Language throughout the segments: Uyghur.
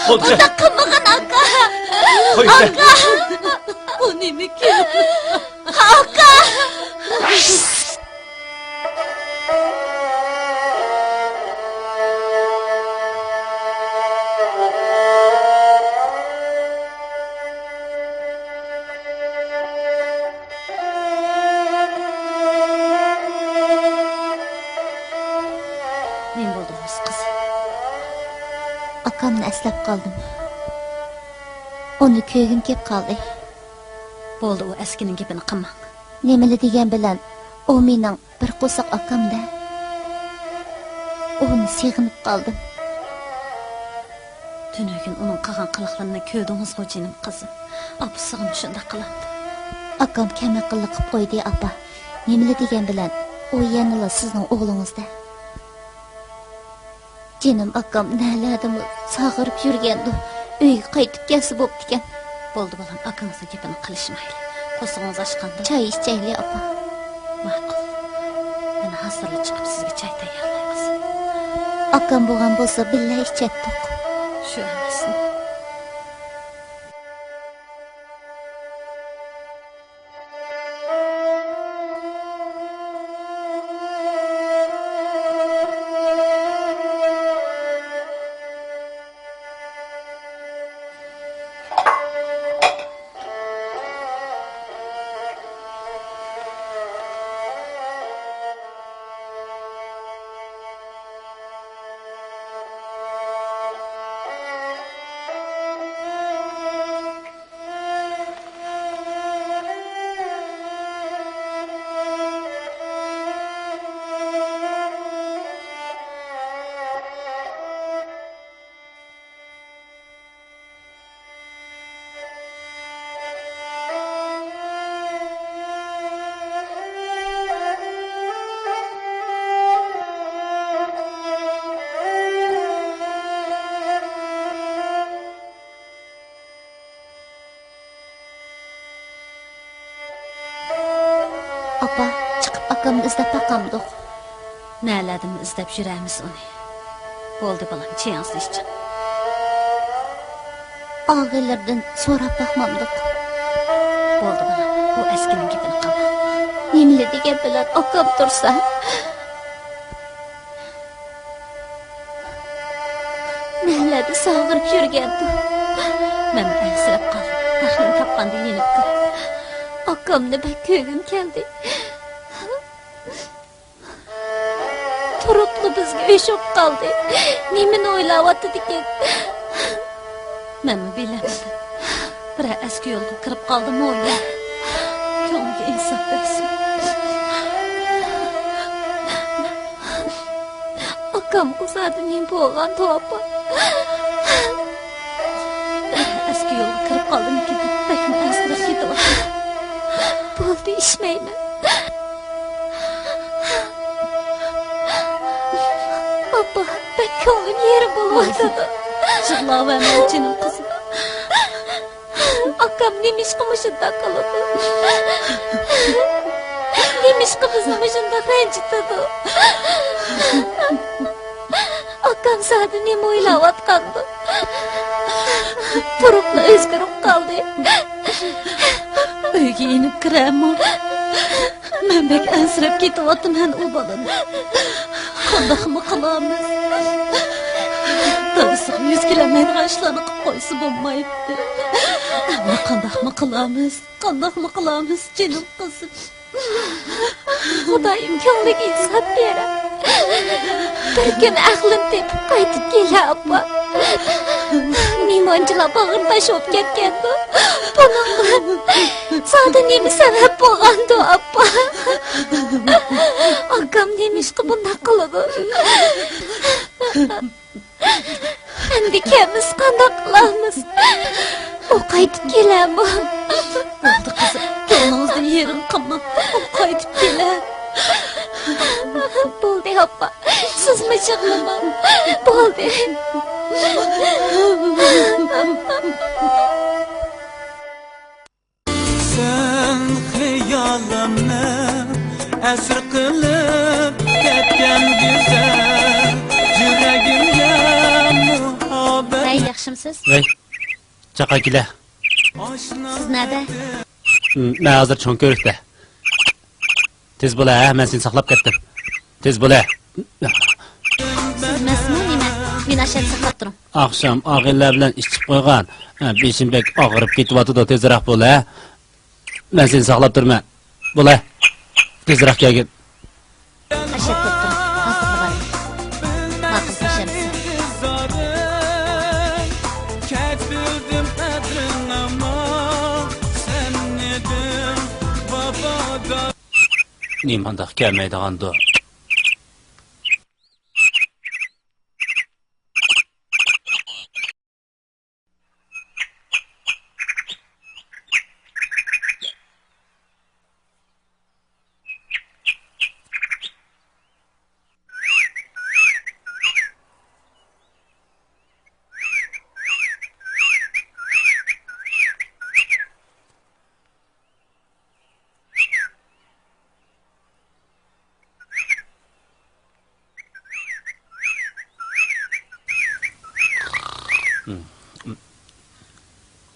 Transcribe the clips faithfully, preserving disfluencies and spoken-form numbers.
بۇنداق قىلمىغىن، ئاكا. قويسە. ئاكا. بۇ نېمىكىن؟ ئاكا. نېمە بولدى بولسا، قىزىم؟ ئاكامنى ئەسلەپ قالدىم. ئۇنى كۆرگۈم كېلىپ قالدى. بولدى، ئۇ ئەسكىنىڭ گېپىنى قىلماڭ. نېمىلا دېگەن بىلەن، ئۇ مېنىڭ بىر قورساق ئاكامدە. ئۇنى سېغىنىپ قالدىم. تۈنۈگۈن ئۇنىڭ قىلغان قىلىقلىرىنى كۆردىڭىزغۇ، جېنىم قىزىم. ئاپىسىغىمۇ شۇنداق قىلاتتى. ئاكام كەم ئەقىللىق قىلىپ قويدى، ئاپا. نېمىلا دېگەن بىلەن، ئۇ يەنىلا سىزنىڭ ئوغلىڭىزدە. جېنىم ئاكام نەلەردىمۇ ساغىرىپ يۈرگەندۇ، ئۆيگە قايتىپ كەلسە بوپتىكەن. بولدى بالام، ئاكىڭىزنىڭ گېپىنى قىلىشمايلى. قورسىقىڭىز ئاچقاندۇ؟ چاي ئىچەيلى، ئاپا. ماقۇل. مانا ھازىرلا چىقىپ سىزگە چاي تەييارلاي، قىزىم. ئاكام بولغان بولسا بىللە ئىچەتتۇق. شۇ ئەمەسمۇ؟ ئاپا، چىقىپ ئاكامنى ئىزدەپ باقامدۇق؟ نەلەردىمۇ ئىزدەپ يۈرەرمىز ئۇنى. بولدى بالام، چېيىڭىزنى ئىچىڭ. ئاغىلىرىدىن سوراپ باقمامدۇق؟ بولدى بالام، ئۇ ئەسكىنىڭ گېپىنى قىلما. نېمىلا دېگەن بىلەن ئاكام تۇرسا؟ نەلەردە ساغىرىپ يۈرگەندۇ؟ مەنمۇ ئەنسىرەپ قالدىم. بەختىنى تاپقاندا يېنىپ كىر. ئاكامنى بەك كۆرگۈم كەلدى. تۇرۇپلا بىزگە ئۆچۈپ قالدى. نېمىنى ئويلاۋاتىدىكىن؟ مەنمۇ بىلەلمىدىم. بىرەر ئەسكى يولغا كىرىپ قالدىمۇ يا؟ كۆڭلىگە ئىنساپ بەرسۇن. ئاكامغا زادى نېمە بولغاندۇ، ئاپا؟ ئەسكى يولغا كىرىپ قالدىمىكىن دەپ بەكمۇ ئەنسىرەپ كېتىۋاتىمەن. بولدى، ئىچمەيمەن. ئاپا، بەك كۆڭلۈم يېرىم بولۇۋاتىدۇ. يىغلاۋەرمە، جېنىم قىزىم. ئاكام نېمىشقا مۇشۇنداق قىلىدۇ؟ نېمىشقا بىزنى مۇشۇنداق رەنجىتىدۇ؟ ئاكام زادى نېمە ئويلاۋاتقاندۇ؟ تۇرۇپلا ئۆزگىرىپ قالدى. ئۆيگە يېنىپ كىرەمۇ؟ مەن بەك ئەنسىرەپ كېتىۋاتىمەن ئۇ بالىنى. قانداقمۇ قىلامىز؟ دادىسىغا يۈز كېلەلمەيدىغان ئىشلارنى قىلىپ قويسا بولمايتتى. ئەمما قانداقمۇ قىلامىز؟ قانداقمۇ قىلامىز، جېنىم قىزىم؟ خۇدايىم كۆڭلىگە ئىنساپ بېرە. بىر كۈن ئەقلىنى تېپىپ قايتىپ كېلە، ئاپا. مېھمانچىلار باغرى تاش بولۇپ كەتكەندۇ. بۇنىڭغا زادى نېمە سەۋەب بولغاندۇ، ئاپا؟ ئاكام نېمىشقا بۇنداق قىلىدۇ؟ ئەمدى كەمىس قانداق قىلارمىز؟ ئۇ قايتىپ كېلەرمۇ؟ بولدى قىزىم، كۆڭلىڭىزنى يېرىم قىلماڭ. ئۇ قايتىپ كېلەر. بولدى ئاپا، سىزمۇ يىغلىماڭ. بولدى. سەن خىيالىمنى ئەسىر قىلىپ كەتكەن گۈزەل، يۈرىكىمگە مۇھەببەت. ھەي، ياخشىمۇ؟ سىز؟ ۋەي، چاقا كېلە. سىز نەدە؟ مەن ھازىر چوڭ كۆۋرۈكتە. تېز بول ھە، مەن سېنى ساقلاپ كەتتىم. تېز بول ھە. سىز مەستمۇ نېمە؟ مېنى ئاشۇ يەردە ساقلاپ تۇرۇڭ. ئاخشام ئاغىنىلەر بىلەن ئىچىپ قويغان. ھە، بېشىم بەك ئاغرىپ كېتىۋاتىدۇ، تېزرەك بول ھە. مەن سېنى ساقلاپ تۇرىمەن. بولاي. تېزرەك كەلگىن. ئاشەت بولۇپ تۇرۇڭ. ھازىرلا باراي. ماقۇل، خوش ئەمىسە. نېمانداق كەلمەيدىغاندۇ؟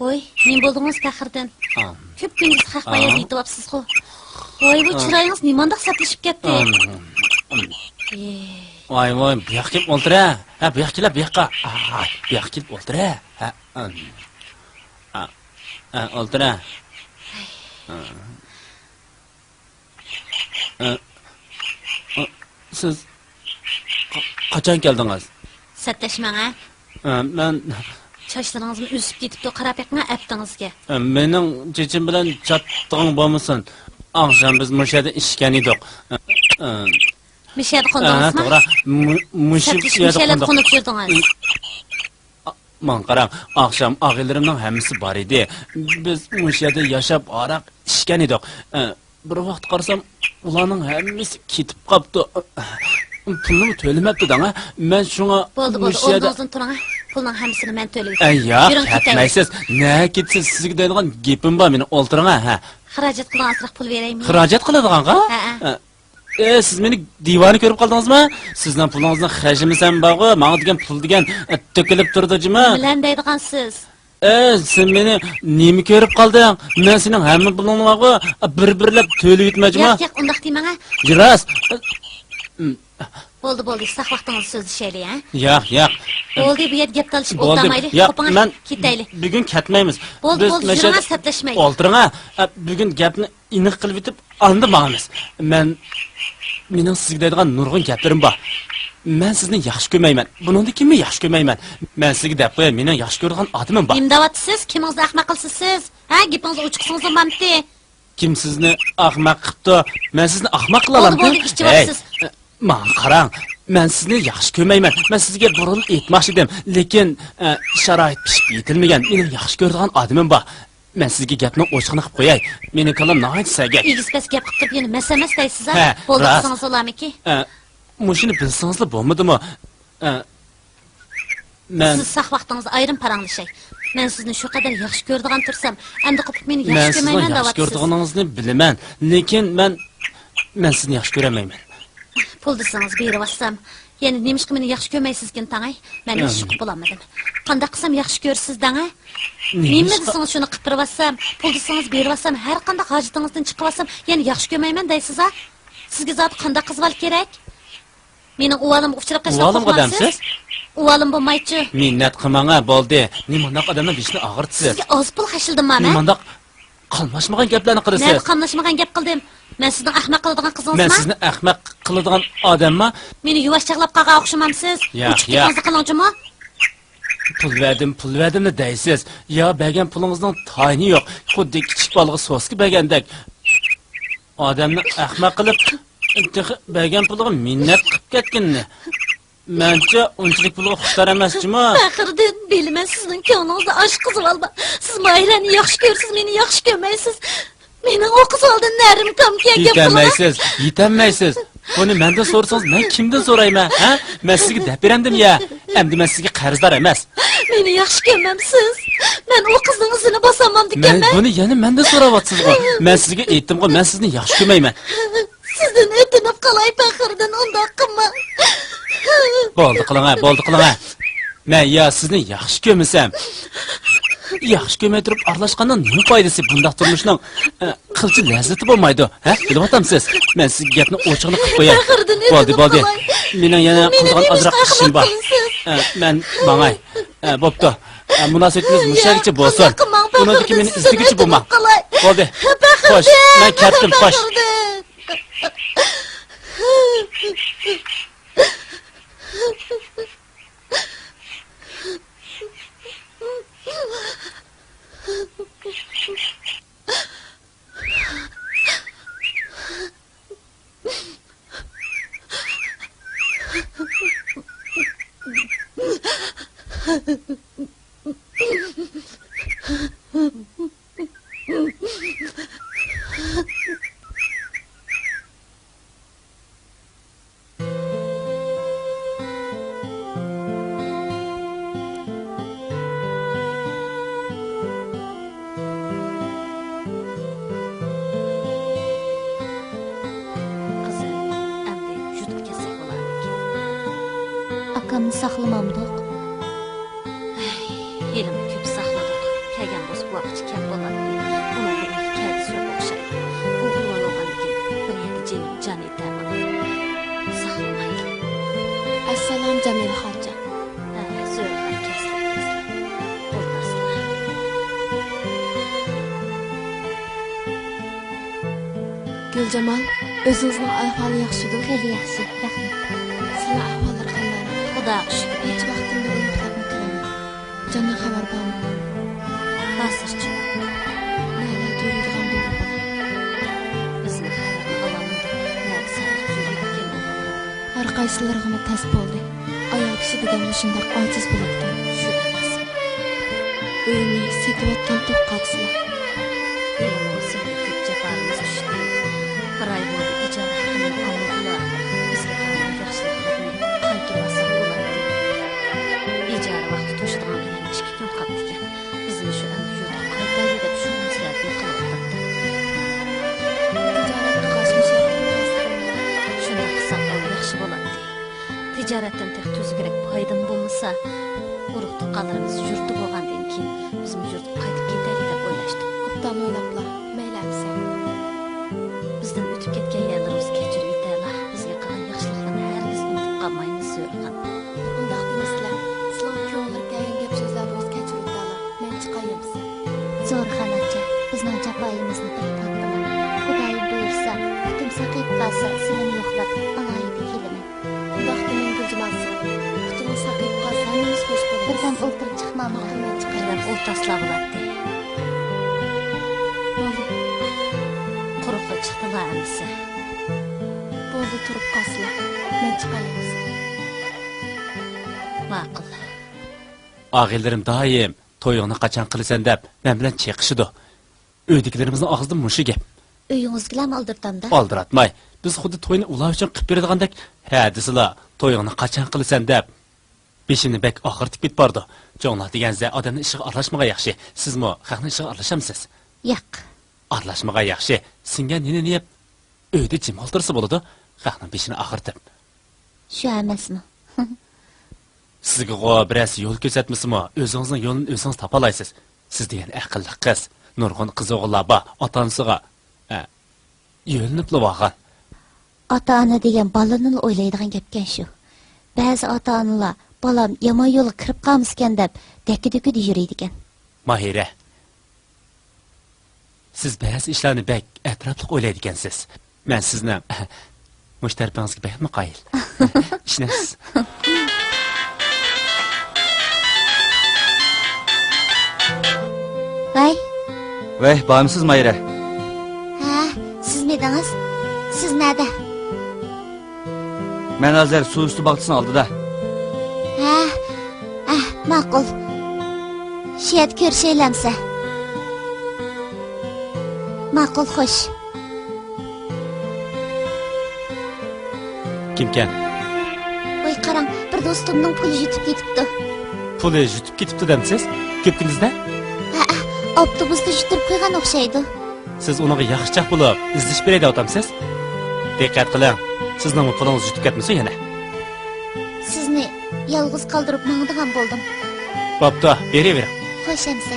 ۋوي، نېمە بولدىڭىز پەخرىدىن؟ ئا. كۆپ كۈندىن خەق بايان ئېيتىۋاپسىزغۇ. ۋوي، بۇ ئا. چىرايىڭىز نېمانداق سەتلىشىپ كەتتى؟ ئا. ئېي. ۋاي، ۋاي، بۇ ياققا كېلىپ ئولتۇر ھە. ھە، بۇ ياققا كېلە، بۇ ياققا. ئاي، بۇ ياققا كېلىپ ئولتۇر ھە. ھە، ئا. ئا، ئا، ئولتۇر ھە. ئا. ئە، ئە، سىز قا-، قاچان كەلدىڭىز؟ سەتلەشمەڭ ھە. ئە، مەن چاچلىرىڭىزمۇ ئۆسۈپ كېتىپتۇ، قاراپ بېقىڭ ھە ئەپتىڭىزگە. ئە، مېنىڭ چېچىم بىلەن چاتىقىڭ بولمىسۇن. ئاخشام بىز مۇشۇ يەردە ئىچكەن ئىدۇق. ئە، ئە. مۇشۇ يەردە ئە، قوندىڭىزمۇ؟ توغرا. مۇ-، مۇشۇ سەتلىشىپ يەردە مۇشۇ يەردە قوندۇق. قونۇپ يۈردىڭىز. ئى، ئا، ماڭا قاراڭ، ئاخشام ئاغىنىلىرىمنىڭ ھەممىسى بار ئىدى. بىز مۇشۇ يەردە ياشاپ، ھاراق ئىچكەن ئىدۇق. ئە، بىر ۋاقىت قارىسام، ئۇلارنىڭ ھەممىسى كېتىپ قاپتۇ. پۇلنىمۇ تۆلىمەپتۇ دەڭ ھە. مەن شۇڭا بولدى، بولدى، مۇشۇ يەردە ئورنىڭىزدىن تۇرۇڭ ھە. پۇلنىڭ ھەممىسىنى مەن تۆلىۋېتەي. ئە، ياق، يۈرۈڭ، كەتمەيسىز. نەگە كېتىسىز؟ سىزگە دەيدىغان گېپىم بار، مېنىڭ ئولتۇرۇڭ ھە. خىراجەت قىلىدىغان ئازراق پۇل بېرەيمۇ؟ خىراجەت قىلىدىغانغا؟ ھە، ھە. ئە، ئە، سىز مېنى دىۋانە كۆرۈپ قالدىڭىزمۇ؟ سىزنىڭ پۇلىڭىزنى خەجلىمىسەم بارغۇ، ماڭا دېگەن پۇل دېگەن، ئە، تۆكۈلۈپ تۇرىدۇ جۇمۇ. نېمىلەرنى دەيدىغانسىز؟ ئە، سەن مېنى نېمە كۆرۈپ قالدىڭ؟ مەن سېنىڭ ھەممە پۇلۇڭنى بارغۇ، بىر-بىرلەپ تۆلىۋېتىمەن جۇمۇ. ياق، ياق، ئۇنداق دېمەڭ ھە. راست. بولدى، بولدى، ساق ۋاقتىڭىزدا سۆزلىشەيلى ھە. ياق، ياق. بولدى، بۇ يەردە گەپ تالىشىپ بولدى، ئولتۇرمايلى، ياق، قوپۇڭ ھە، مەن كېتەيلى. بۈگۈن كەتمەيمىز. بولدى، بولدى، يۈرۈڭ ھە، سەتلەشمەي. ئولتۇرۇڭ ھە. ئە، بۈگۈن گەپنى ئېنىق قىلىۋېتىپ، ئاندىن ماڭىمىز. مەن، مېنىڭ سىزگە دەيدىغان نۇرغۇن گەپلىرىم بار. مەن سىزنى ياخشى كۆرمەيمەن. بۇنىڭدىن كېيىنمۇ ياخشى كۆرمەيمەن. مەن سىزگە دەپ قوياي، مېنىڭ ياخشى كۆرىدىغان ئادىمىم بار. نېمە دەۋاتىسىز؟ كىمىڭىزنى ئەخمەق قىلىسىز سىز؟ ھە، گېپىڭىزنى ئوچۇق قىلسىڭىز بولمامتى؟ كىم سىزنى ئەخمەق قىپتۇ؟ مەن سىزنى ئەخمەق قىلالامتىم؟ بولدى، بولدى، ئىچىۋاپسىز. ھەي، ماڭا قاراڭ، مەن سىزنى ياخشى كۆرمەيمەن. مەن سىزگە بۇرۇن ئېيتماقچى ئىدىم، لېكىن، ئە، شارائىت پىشىپ يېتىلمىگەن. مېنىڭ ياخشى كۆرىدىغان ئادىمىم بار. مەن سىزگە گەپنىڭ ئوچۇقىنى قىلىپ قوياي. مېنىڭ كاللام ناھايىتى سەگەك. ئېگىز-پەس گەپ قىلىپ تۇرۇپ يەنە مەس-ئەمەس دەيسىز ھە؟ ھە، بولدى، راست. قىلسىڭىز بولامىكى؟ ئە، مۇشۇنى بىلسىڭىزلا بولمىدىمۇ؟ ئە، مەن سىز ساق ۋاقتىڭىزدا ئايرىم پاراڭلىشاي. مەن سىزنى شۇ قەدەر ياخشى كۆرىدىغان تۇرسام، ئەمدى قوپۇپ مېنى ياخشى كۆرمەيمەن دەۋاتىسىز. مەن سىزنىڭ ياخشى كۆرىدىغىنىڭىزنى بىلىمەن، لېكىن مەن، مەن سىزنى ياخشى كۆرەلمەيمەن. پۇل دېسىڭىز بېرىۋاتسام، يەنە نېمىشقا مېنى ياخشى كۆرمەيسىزكىن تاڭاي؟ مەن ھېچ ئىش قىلىپ بولالمىدىم. قانداق قىلسام ياخشى كۆرىسىز دەڭە؟ نېمە دېسىڭىز شۇنى قىلىپ بېرىۋاتسام، پۇل دېسىڭىز بېرىۋاتسام، ھەر قانداق ھاجىتىڭىزدىن چىقىۋاتسام، يەنە ياخشى كۆرمەيمەن دەيسىز ھە؟ سىزگە زادى قانداق قىز بالا كېرەك؟ مېنىڭ ئۇۋالىمغا ئۇچراپ قېلىشقا قورقمامسىز؟ ئۇۋالىمغا دەمسىز؟ ئۇۋالىم بولمايچۇ. مىننەت قىلماڭ ھە، بولدى. نېمانداق ئادەمنىڭ بېشىنى ئاغرىتىسىز؟ سىزگە ئاز پۇل خەجلىدىممۇ مەن؟ نېمانداق قاملاشمىغان گەپلەرنى قىلىسىز؟ نەدە قاملاشمىغان گەپ قىلدىم؟ مەن سىزنىڭ ئەخمەق قىلىدىغان قىزىڭىزما؟ مەن سىزنى ئەخمەق قىلىدىغان ئادەمما؟ مېنى يۇۋاش چاغلاپ قالغان ئوخشىمامسىز؟ ياق، ياق. ئۇچۇپ كېتىڭىزلا قىلىڭچۇمۇ؟ پۇل بەردىم، پۇل بەردىملا دەيسىز. يا بەرگەن پۇلىڭىزنىڭ تايىنى يوق. خۇددى كىچىك بالىغا سوسكا بەرگەندەك. ئادەمنى ئەخمەق قىلىپ، تېخى بەرگەن پۇلىغا مىننەت قىلىپ كەتكىنىنى. مەنچە ئۇنچىلىك پۇلغا خۇشتار ئەمەس جۇمۇ. پەخرىدىن، بىلىمەن سىزنىڭ كۆڭلىڭىزدە ئاشۇ قىزىۋالما. سىز ماھىرەنى ياخشى كۆرىسىز، مېنى ياخشى كۆرمەيسىز. مېنىڭ ئۇ قىزىۋالدىن نەرىم كامكەن گەپ قىلىڭ. يېتەلمەيسىز، يېتەلمەيسىز. بۇنى مەندىن سورىسىڭىز، مەن كىمدىن سورايمەن، ھە؟ مەن سىزگە دەپ بېرەمدىم يا؟ ئەمدى مەن سىزگە قەرزدار ئەمەس. مېنى ياخشى كۆرمەمسىز؟ مەن ئۇ قىزنىڭ ئىزىنى باسالمامدىكەنمەن. مەن بۇنى يەنە مەندىن سوراۋاتىسىزغۇ؟ مەن سىزگە ئېيتتىمغۇ، مەن سىزنى ياخشى كۆرمەيمەن. سىزدىن ئۆتۈنۈپ قالاي پەخرىدىن، ئۇنداق قىلماڭ. بولدى قىلىڭە، بولدى قىلىڭە. مەن يا سىزنى ياخشى كۆرمىسەم، ياخشى كۆرمەي تۇرۇپ ئارىلاشقاننىڭ نېمە پايدىسى؟ بۇنداق تۇرمۇشنىڭ، ئە، قىلچە لەززىتى بولمايدۇ، ھە؟ بىلىۋاتامسىز؟ مەن سىزگە گەپنىڭ ئوچۇقىنى قىلىپ قوياي. بولدى، بولدى. مېنىڭ يەنە قىلىدىغان ئازراق ئىشىم بار. ئە، مەن ماڭاي. ئە، بوپتۇ. ئە، مۇناسىۋىتىمىز مۇشۇ يەرگىچە بولسۇن. بۇنىڭدىن كېيىن مېنى ئىزدىگۈچى بولماڭ. بولدى. خوش، مەن كەتتىم، خوش. قىزىم، ئەمدى يۇرتقا كەتسەك بولارمىكىن؟ ئاكامنى ساقلىمامدۇق؟ ھەي، ھېلىمۇ كۆپ ساقلىدۇق. كەلگەن بولسا بۇ ۋاقىتقىچە كەپ بولاتتى. ئۇنىڭ بۇ ئۆيگە كەلگۈسى يوق ئوخشايدۇ. ئوغۇل بالا بولغاندىكىن بىر يەردە جىم جان ئېتەرمەن. ساقلىمايلى. ئەسسالام، جامىلە خانجان. ھە، زۆھرە خان، كەلسىلە، كەلسىلە. ئولتۇرسىلا. گۈلجامال، ئۆزىڭىزنىڭ ئەھۋالى ياخشىدۇ؟ خېلى ياخشى، رەھمەت. سىلەر ئەھۋاللىرى قانداق؟ خۇداغا شۈكۈر. نەچچە ۋاقىتتىن بېرى يوقلاپمۇ تۇرىمەن. جاندىن خەۋەر بارمۇ؟ ھازىرچە يوق. نەلەردە يۈرىدىغاندۇ ئۇ بالا؟ بىزمۇ خەۋىرىنى ئالالمىدۇق. نەگە سەۋەب يۈرىدىكىن ئۇ بالا؟ ھەر قايسىلىرىغىمۇ تەس بولدى. ئايال كىشى دېگەن مۇشۇنداق ئاجىز بولىدىكەن. شۇ ئەمەسمۇ؟ ئۆينى سېتىۋەتكەن توك قارىسىلا. ھېلىمۇ سېنىڭ كۆپ جاپالىرىڭ چۈشتى. بىر ئاي بولدى ئىجارە ھەققىنى ئالمىدىلا. بىزگە قىلغان ياخشىلىقلىرىنى قايتۇرۇۋالساق بولاتتى. ئىجارە ۋاقتى توشىدىغانغا يەنە ئىككى كۈن قاپتىكەن. بىزمۇ شۇ ئەمدى يۇرتقا قايتايلى دەپ شۇ مۇناسىۋەتنى قىلىۋاتاتتۇق. تىجارەت قىلغاچ مۇشۇ يەردە ئولتۇرسىلا. شۇنداق قىلساق ئەڭ ياخشى بولاتتى. تىجارەتتىن تېخى تۈزۈكرەك پايدىمۇ بولمىسا، ئۇرۇق-تۇغقانلىرىمىز يۇرتتا بولغاندىن كېيىن بىزمۇ يۇرتقا قايتىپ كېتەيلى دەپ ئويلاشتۇق. ئوبدان ئويلاپلا، مەيلى ئەمىسە. بىزدىن ئۆتۈپ كەتكەن يەرلىرىمىزنى كەچۈرۈۋېتەيلا، بىزگە قىلغان ياخشىلىقلىرىنى ھەرگىز ئۇنتۇپ قالمايمىز، زۆھرىخان. ئۇنداق دېمىسىلە، سىلەرنىڭ كۆڭۈللىرى كەلگەن گەپ-سۆزلەر بولسا كەچۈرۈۋېتەيلا، مەن چىقاي ئەمىسە. زۆھرىخان ئاچا، بىزنىڭ جاپايىمىزنى بەك تارتتىڭلار. خۇدايىم بۇيرۇسا، پۇتۇم ساقىيىپ قالسا، سىلىنى يوقلاپ، ئالاھىدە كېلىمەن. ئۇنداق دېمەڭ، گۈلجامال سىڭلىم. پۇتىڭىز ساقىيىپ قالسا، ھەممىمىز خوش بولىمىز. بىردەم ئولتۇرۇپ چىقماملا؟ ماقۇل، مەن چىقاي. بىردەم ئولتۇرسىلا بولاتتى. بولدى. قۇرۇقلا چىقتىلا ئەمىسە. بولدى، تۇرۇپ قالسىلا. مەن چىقاي ئەمىسە. ماقۇل. ئاغىنىلىرىم دائىم تويۇڭنى قاچان قىلىسەن دەپ مەن بىلەن چېقىشىدۇ. ئۆيدىكىلىرىمىزنىڭ ئاغزىدا مۇشۇ گەپ. ئۆيىڭىزگىلەرمۇ ئالدىرىتامدا؟ ئالدىراتماي. بىز خۇددى توينى ئۇلار ئۈچۈن قىلىپ بېرىدىغاندەك، ھە دېسىلا، تويۇڭنى قاچان قىلىسەن دەپ بېشىمنى بەك ئاغرىتىپ كېتىپ بارىدۇ. چوڭلار دېگەنسە ئادەمنىڭ ئىشىغا ئارىلاشمىغان ياخشى. سىزمۇ خەقنىڭ ئىشىغا ئارىلىشامسىز؟ ياق. ئارىلاشمىغان ياخشى. سىڭگەن نېنىنى يەپ، ئۆيدە جىم ئولتۇرسا بولىدۇ. خەقنىڭ بېشىنى ئاغرىتىپ. شۇ ئەمەسمۇ؟ سىزگىغۇ بىرەرسى يول كۆرسەتمىسىمۇ، ئۆزىڭىزنىڭ يولىنى ئۆزىڭىز تاپالايسىز. سىز دېگەن ئەقىللىق قىز. نۇرغۇن قىز ئوغۇللار بار، ئاتا-ئانىسىغا، ئە، يۆلىنىپلا بارغان. ئاتا-ئانا دېگەن بالىنىلا ئويلايدىغان گەپكەن شۇ. بەزى ئاتا-ئانىلار، بالام يامان يولغا كىرىپ قالمىسىكەن دەپ، دەككە-دۈككىدە يۈرىدىكەن. ماھىرە، سىز بەزى ئىشلارنى بەك ئەتراپلىق ئويلايدىكەنسىز. مەن سىزنىڭ مۇشۇ تەرىپىڭىزگە بەكمۇ قايىل. ئىشىنەمسىز؟ ۋەي. ۋەي، بارمىسىز ماھىرە؟ ھە، سىزمىدىڭىز؟ سىز نەدە؟ مەن ھازىر سۇ ئۈستى باغچىسىنىڭ ئالدىدا. ھە، ھە، ماقۇل. شۇ يەردە كۆرۈشەيلى ئەمىسە. ماقۇل، خوش. كىمكەن؟ ۋاي، قاراڭ، بىر دوستۇمنىڭ پۇلى يۈتۈپ كېتىپتۇ. پۇلى يۈتۈپ كېتىپتۇ دەمسىز؟ كۆپكۈندۈزدە؟ ھەئە، ئاپتوبۇستا يۈتتۈرۈپ قويغان ئوخشايدۇ. سىز ئۇنىڭغا ياخشىچاق بولۇپ ئىزدىشىپ بېرەي دەۋاتامسىز؟ دىققەت قىلىڭ، سىزنىڭمۇ پۇلىڭىز يۈتۈپ كەتمىسۇن يەنە. سىزنى يالغۇز قالدۇرۇپ ماڭىدىغان بولدۇم. بوپتۇ، بېرىۋېرىڭ. خوش ئەمىسە.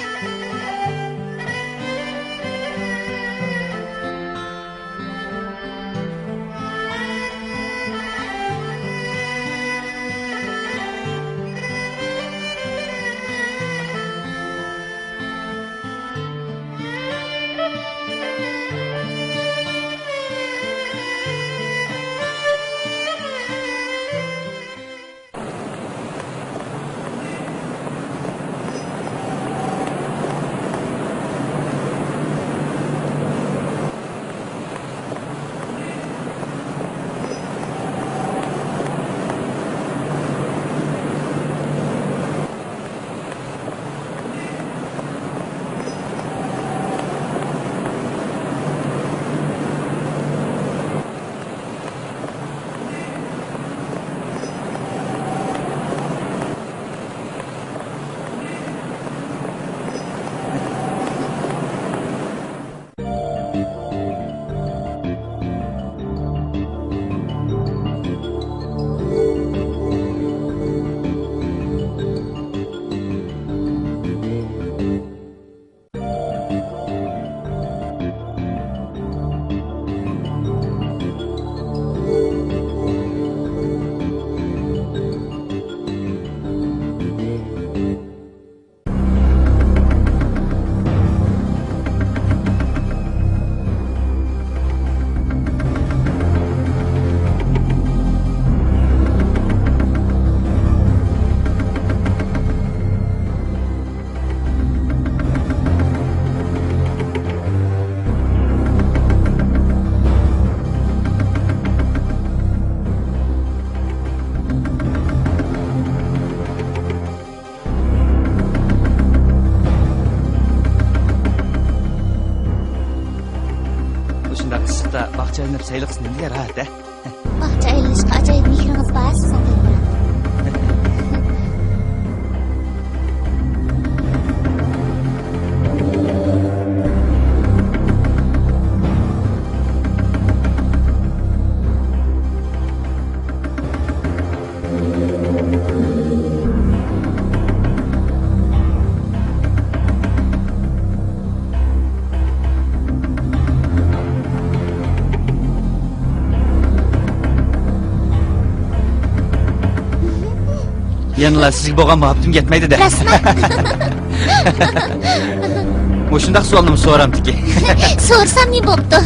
مۇشۇنداق ئىسسىقتا باغچە ئايلىنىپ سەيلىقىسى نېمىدېگەن راھەت-ھە؟ باغچە ئايلىنىشقا ئاجايىپ مېھرىڭىز بار سىزنىڭ، دىلمۇرات. يەنىلا سىزگە بولغان مۇھەببىتىم يەتمەيدۇ-دە. رەسمەت. مۇشۇنداق سوئالنىمۇ سورامتىكى؟ سورىسام نېمە بوپتۇ؟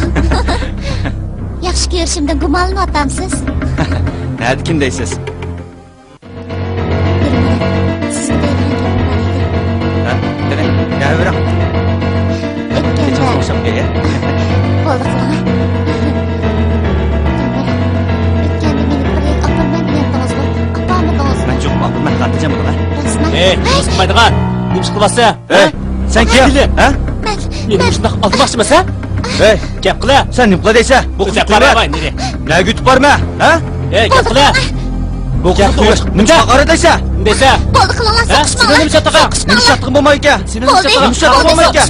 ياخشى كۆرۈشۈمدىن گۇمانلىنىۋاتامسىز؟ نەدىكىن دەيسىز؟ بىر مىنۇت. سىزگە دەيدىغان گېپىم بار ئىدى. ھە؟ قېنى، دەۋېرىڭ. ئۆتكەندە. كېچىڭىزگە ئوخشاپ كەلگەن. بولدى، قىلىڭە. ئۆتكەندە مېنى بىر يەرگە ئاپىرىمەن دېگەنتىڭىزغۇ؟ ئاپارمىدىڭىزمۇ؟ مەن چوقۇم ئاپىرىمەن، خاتىرجەم بولۇڭ، ھە؟ رەسمەت. ئەي، ھەي! نېمە قىلىپ قويىدىغان؟ نېمە ئىش قىلىۋاتسا؟ ھە؟ سەن كىم؟ ھە؟ مەن، مېنى مەن مۇشۇنداق ئالدىماقچىمىسەن؟ ھەي! گەپ قىلە! سەن نېمە قىلە دەيسە؟ بۇ قىزنى ئۆزۈڭ قىلىۋەت! نېمە گۆتۈپ بارما؟ ھە؟ ھەي، گەپ قىلە! بۇ قىزنى قىلىۋەت! نېمە چاقىرا دەيسە؟ نېمە دەيسە؟ بولدى، قىلىڭلار، ھە؟ سوقۇشماڭلار! سېنىڭ نېمە چاتىقىڭ؟ سوقۇشماڭلار! نېمە چاتىقىڭ بولمايدىكەن؟ بولدى! سېنىڭ نېمە چاتىقىڭ بولمايدىكەن؟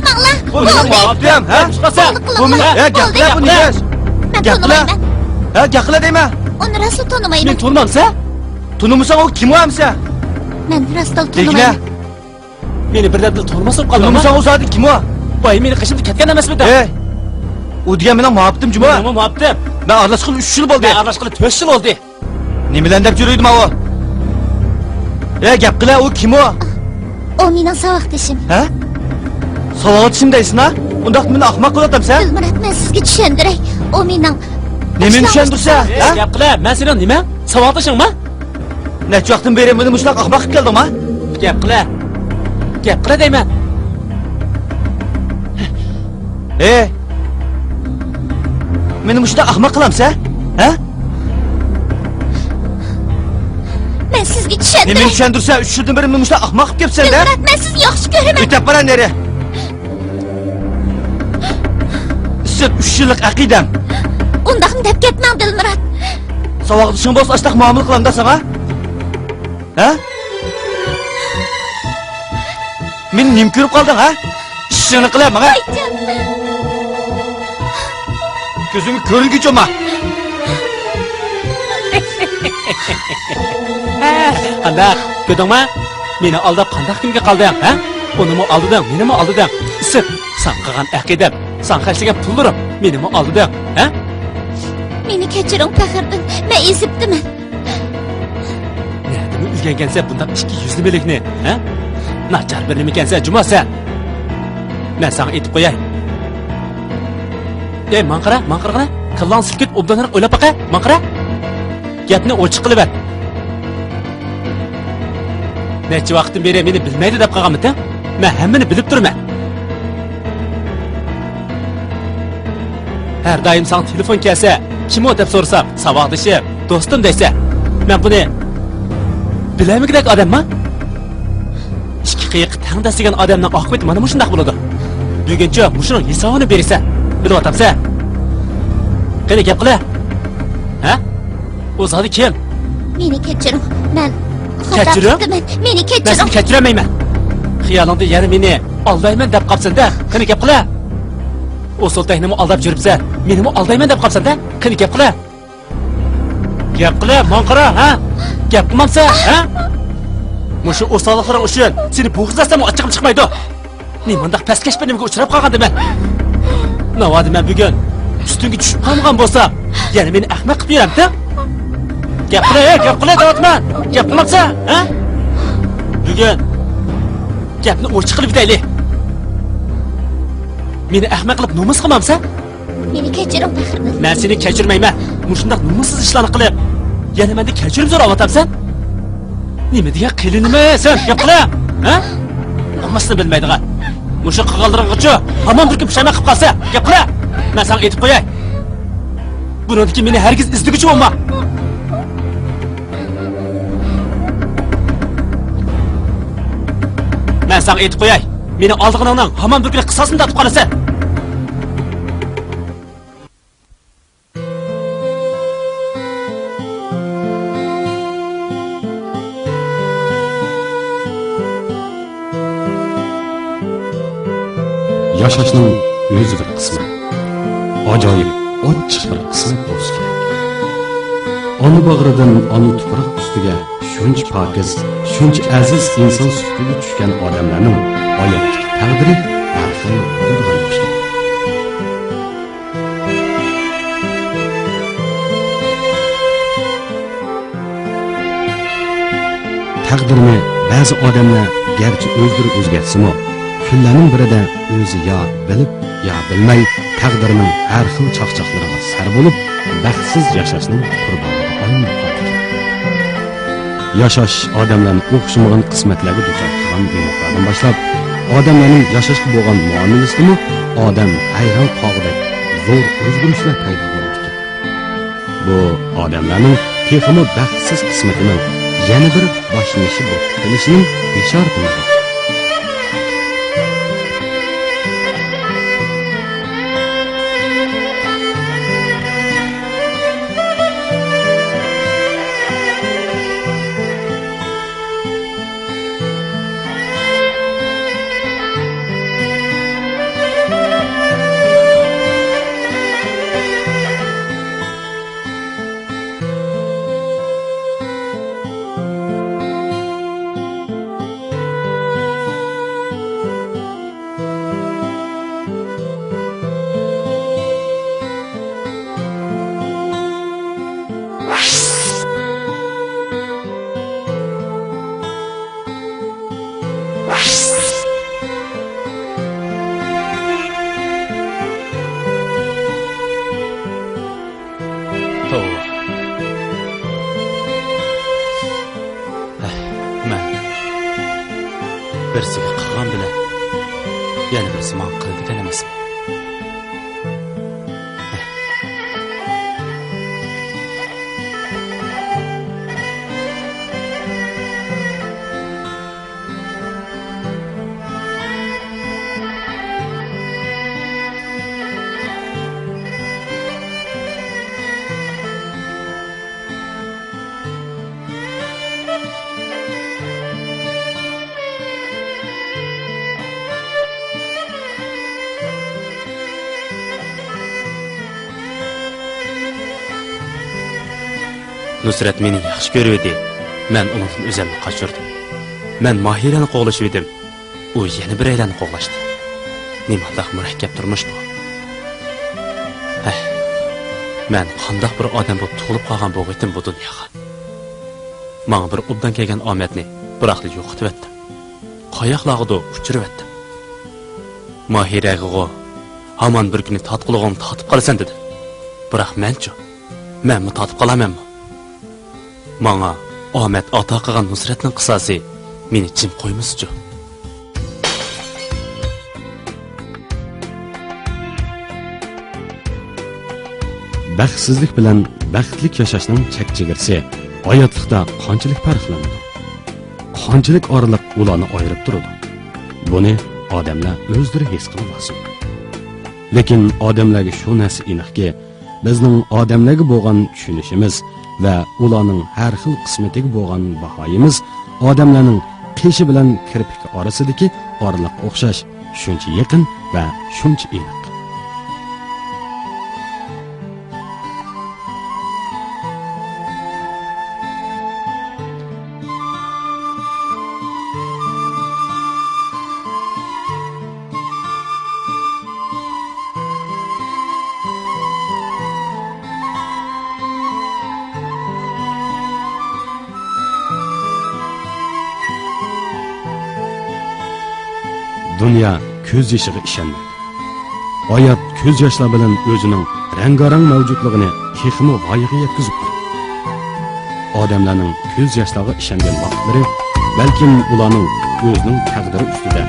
بۇ مېنىڭ مۇھەببىتىم، ھە؟ بولدى، قىلىڭلار! ھە، گەپ قىلە، بۇ نېمە؟ گەپ قىلە! ھە، گەپ قىلە دەيمەن! ئۇنى راستلا تونۇمايمەن! مېنى تونۇمامسەن؟ تونۇمىساڭ ئۇ كىم ئۇ ئەمىسە؟ مەن راستلا تونۇمايمەن! مېنى بىرەرلەردىن تونۇماس بولۇپ قالدىڭمۇ؟ تونۇمىساڭ ئۇ زادى كىم ئۇ؟ بايا مېنى قېشىمدا كەتكەن ئەمەسمىدى؟ ھەي! ئۇ دېگەن مېنىڭ مۇھەببىتىم جۇمۇ. مېنىڭمۇ مۇھەببىتىم. مەن ئارىلاشقىلى ئۈچ يىل بولدى. مەن ئارىلاشقىلى تۆت يىل بولدى. نېمىلەرنى دەپ يۈرۈيدۇ ماۋۇ؟ ھەي، گەپ قىلە، ئۇ كىم ئۇ؟ ئۇ مېنىڭ ساۋاقدىشىم. ھە؟ ساۋاقدىشىم دەيسىنا؟ ئۇنداقتا مېنى ئەخمەق قىلىۋاتامسەن؟ دىلمۇرات، مەن سىزگە چۈشەندۈرەي. ئۇ مېنىڭ. نېمىنى چۈشەندۈرسە؟ ھە؟ گەپ قىلە، مەن سېنىڭ نېمەڭ؟ ساۋاقدىشىڭما؟ نەچچە ۋاقىتتىن بېرى مېنى مۇشۇنداق ئەخمەق قىلىپ كەلدىڭما؟ گەپ قىلە. گەپ قىلە دەيمەن. ھەي! مېنى مۇشۇنداق ئەخمەق قىلامسەن؟ ھە؟ مەن سىزگە چۈشەندۈرەي. نېمىنى چۈشەندۈرسەن؟ ئۈچ يىلدىن بېرى مېنى مۇشۇنداق ئەخمەق قىلىپ كەپسەن-دە. دىلمۇرات، مەن سىزنى ياخشى كۆرىمەن. كېتىپ بار نېرى. سەن ئۈچ يىللىق ئەقىدەم. ئۇنداقنى دەپ كەتمەڭ، دىلمۇرات. ساۋاقدىشىڭ بولسا ئاشتاق مۇئامىلە قىلامدا ساڭا؟ ھە؟ مېنى نېمە كۆرۈپ قالدىڭ، ھە؟ ئىشىڭنى قىلە ماڭا. كۆزۈمگە كۆرۈنگۈچە ئۇرما. ھە، قانداق؟ كۆردۈڭما؟ مېنى ئالداپ قانداق كۈنگە قالدىڭ، ھە؟ ئۇنىمۇ ئالدىدىڭ، مېنىمۇ ئالدىدىڭ. ئىسىت، ساڭا قىلغان ئەقىدەم، ساڭا خەجلىگەن پۇللىرىم، مېنىمۇ ئالدىدىڭ، ھە؟ مېنى كەچۈرۈڭ، پەخرىدىن، مەن ئېزىپتىمەن. نەدىمۇ ئۆگەنگەنسەن بۇنداق ئىككى يۈزلىمىلىكنى، ھە؟ ناچار بىرىمىكەنسەن جۇما سەن. مەن ساڭا ئېيتىپ قوياي. ئەي، ماڭا قارا، ماڭا قارىغىنا. كاللاڭ سىلكىت، ئوبدانراق ئويلاپ باقە، ماڭا قارا. گەپنى ئوچۇق قىلىۋەر. نەچچە ۋاقىتتىن بېرى مېنى بىلمەيدۇ دەپ قالغانمىتىڭ؟ مەن ھەممىنى بىلىپ تۇرىمەن. ھەر دائىم ساڭا تېلېفون كەلسە، كىم ئۇ دەپ سورىسام، ساۋاقدىشىم، دوستۇم دەيسەن. مەن بۇنى بىلەلمىگۈدەك ئادەمما؟ ئىككى قېيىق تەڭ دەسسىگەن ئادەمنىڭ ئاقىۋىتى مانا مۇشۇنداق بولىدۇ. بۈگۈنچۇ مۇشۇنىڭ ھېسابىنى بېرىسەن. بىلىۋاتامسەن؟ قېنى، گەپ قىلە. ھە؟ ئۇ زادى كىم؟ مېنى كەچۈرۈڭ. مەن خاتا قىپتىمەن. مېنى كەچۈرۈڭ. مەن سېنى كەچۈرەلمەيمەن. خىيالىڭدا يەنە مېنى ئالدايمەن دەپ قاپسەن-دە. قېنى، گەپ قىلە. ئۇ سولتەكنىمۇ ئالداپ يۈرۈپسەن، مېنىمۇ ئالدايمەن دەپ قاپسەن-دە. قېنى، گەپ قىلە. گەپ قىلە، ماڭا قارا، ھە؟ گەپ قىلمامسەن، ھە؟ مۇشۇ ئوساللىقلىرىڭ ئۈچۈن سېنى بوغۇزلاساممۇ ئاچچىقىم چىقمايدۇ. نېمانداق پەسكەش بىر نېمىگە ئۇچراپ قالغاندىمەن؟ ناۋادا مەن بۈگۈن ئۈستۈڭگە چۈشۈپ قالمىغان بولسام، يەنە مېنى ئەخمەق قىلىپ يۈرەمتىڭ؟ گەپ قىلە، ھە، گەپ قىلە دەۋاتىمەن. گەپ قىلمامسەن، ھە؟ بۈگۈن گەپنى ئوچۇق قىلىپ ئۆتەيلى. مېنى ئەخمەق قىلىپ نومۇس قىلمامسەن؟ مېنى كەچۈرۈڭ، پەخرىدىن. مەن سېنى كەچۈرمەيمەن. مۇشۇنداق نومۇسسىز ئىشلارنى قىلىپ، يەنە مەندىن كەچۈرۈم سوراۋاتامسەن؟ نېمە دېگەن قېلىنىمەن سەن؟ گەپ قىلە! ھە؟ نومۇسنى بىلمەيدىغان. مۇشۇ قىلغانلىرىڭغىچۇ ھامان بىر كۈن پۇشايمان قىلىپ قالىسەن. گەپ قىلە! مەن ساڭا ئېيتىپ قوياي. بۇنىڭدىن كېيىن مېنى ھەرگىز ئىزدىگۈچى بولما. مەن ساڭا ئېيتىپ قوياي. مېنى ئالدىغىنىڭنىڭ ھامان بىر كۈنى قىساسىنى تارتىپ قالىسەن. ياشاشنىڭ ئۆزى بىر قىسمەت. ئاجايىپ، ئاچچىق بىر قىسمەت بولسا كېرەك. ئانا باغرىدىن ئانا تۇپراق ئۈستىگە شۇنچە پاكىز، شۇنچە ئەزىز ئىنسان سۈپىتىگە چۈشكەن ئادەملەرنىڭ ھاياتتىكى تەقدىرى ھەر خىل بولىدىغان ئوخشايدۇ. تەقدىرنى بەزى ئادەملەر گەرچە ئۆزلىرى ئۆزگەرتسىمۇ، كۈنلەرنىڭ بىرىدە ئۆزى يا بىلىپ، يا بىلمەي تەقدىرنىڭ ھەر خىل چاقچاقلىرىغا سەر بولۇپ، بەختسىز ياشاشنىڭ قۇربانىغا ئايلىنىپ قالىدىكەن. ياشاش ئادەملەرنى ئوخشىمىغان قىسمەتلەرگە دۇچار قىلغان بىنوقلاردىن باشلاپ، ئادەملەرنىڭ ياشاشقا بولغان مۇئامىلىسىدىمۇ ئادەم ھەيران قالغۇدەك زور ئۆزگىرىشلەر پەيدا بولىدىكەن. بۇ ئادەملەرنىڭ تېخىمۇ بەختسىز قىسمىتىنىڭ يەنە بىر باشلىنىشى بولۇپ قېلىشىنىڭ بېشارىتىمۇ بار. توۋا. ھەي، مەن بىرسىگە قىلغان بىلەن يەنە بىرسى ماڭا قىلىدىكەن ئەمەسمۇ؟ نۇسرەت مېنى ياخشى كۆرۈۋىدى، مەن ئۇنىڭدىن ئۆزۈمنى قاچۇردۇم. مەن ماھىرەنى قوغلىشىۋىدىم، ئۇ يەنە بىرەيلەننى قوغلاشتى. نېمانداق مۇرەككەپ تۇرمۇش بۇ! ھەھ، مەن قانداق بىر ئادەم بولۇپ تۇغۇلۇپ قالغان بولغىيتىم بۇ دۇنياغا! ماڭا بىر ئوبدان كەلگەن ئامەتنى بىراقلا يوقىتىۋەتتىم. قاياقلارغىدۇ ئۇچۇرۇۋەتتىم. ماھىرەگىغۇ ھامان بىر كۈنى تارتقۇلىغىڭنى تارتىپ قالىسەن دېدىم. بىراق مەنچۇ؟ مەنمۇ تارتىپ قالارمەنمۇ؟ ماڭا ئامەت ئاتا قىلغان نۇسرەتنىڭ قىساسى مېنى جىم قويمىسىچۇ؟ بەختسىزلىك بىلەن بەختلىك ياشاشنىڭ چەك چېگرىسى ھاياتلىقتا قانچىلىك پەرقلىنىدۇ؟ قانچىلىك ئارىلىق ئۇلارنى ئايرىپ تۇرىدۇ؟ بۇنى ئادەملەر ئۆزلىرى ھېس قىلىۋالسۇن. لېكىن ئادەملەرگە شۇ نەرسە ئېنىقكى، بىزنىڭ ئادەملەرگە بولغان چۈشىنىشىمىز ۋە ئۇلارنىڭ ھەر خىل قىسمىتىگە بولغان باھايىمىز ئادەملەرنىڭ قېشى بىلەن كىرپىكى ئارىسىدىكى ئارىلىققا ئوخشاش، شۇنچە يېقىن ۋە شۇنچە ئېنىق. دۇنيا كۆز يېشىغا ئىشەنمەيدۇ. ھايات كۆز ياشلار بىلەن ئۆزىنىڭ رەڭگارەڭ مەۋجۇتلۇقىنى تېخىمۇ غايىگە يەتكۈزۈپتۇ. ئادەملەرنىڭ كۆز ياشلارغا ئىشەنگەن ۋاقىتلىرى بەلكىم ئۇلارنىڭ ئۆزىنىڭ تەقدىرى ئۈستىدە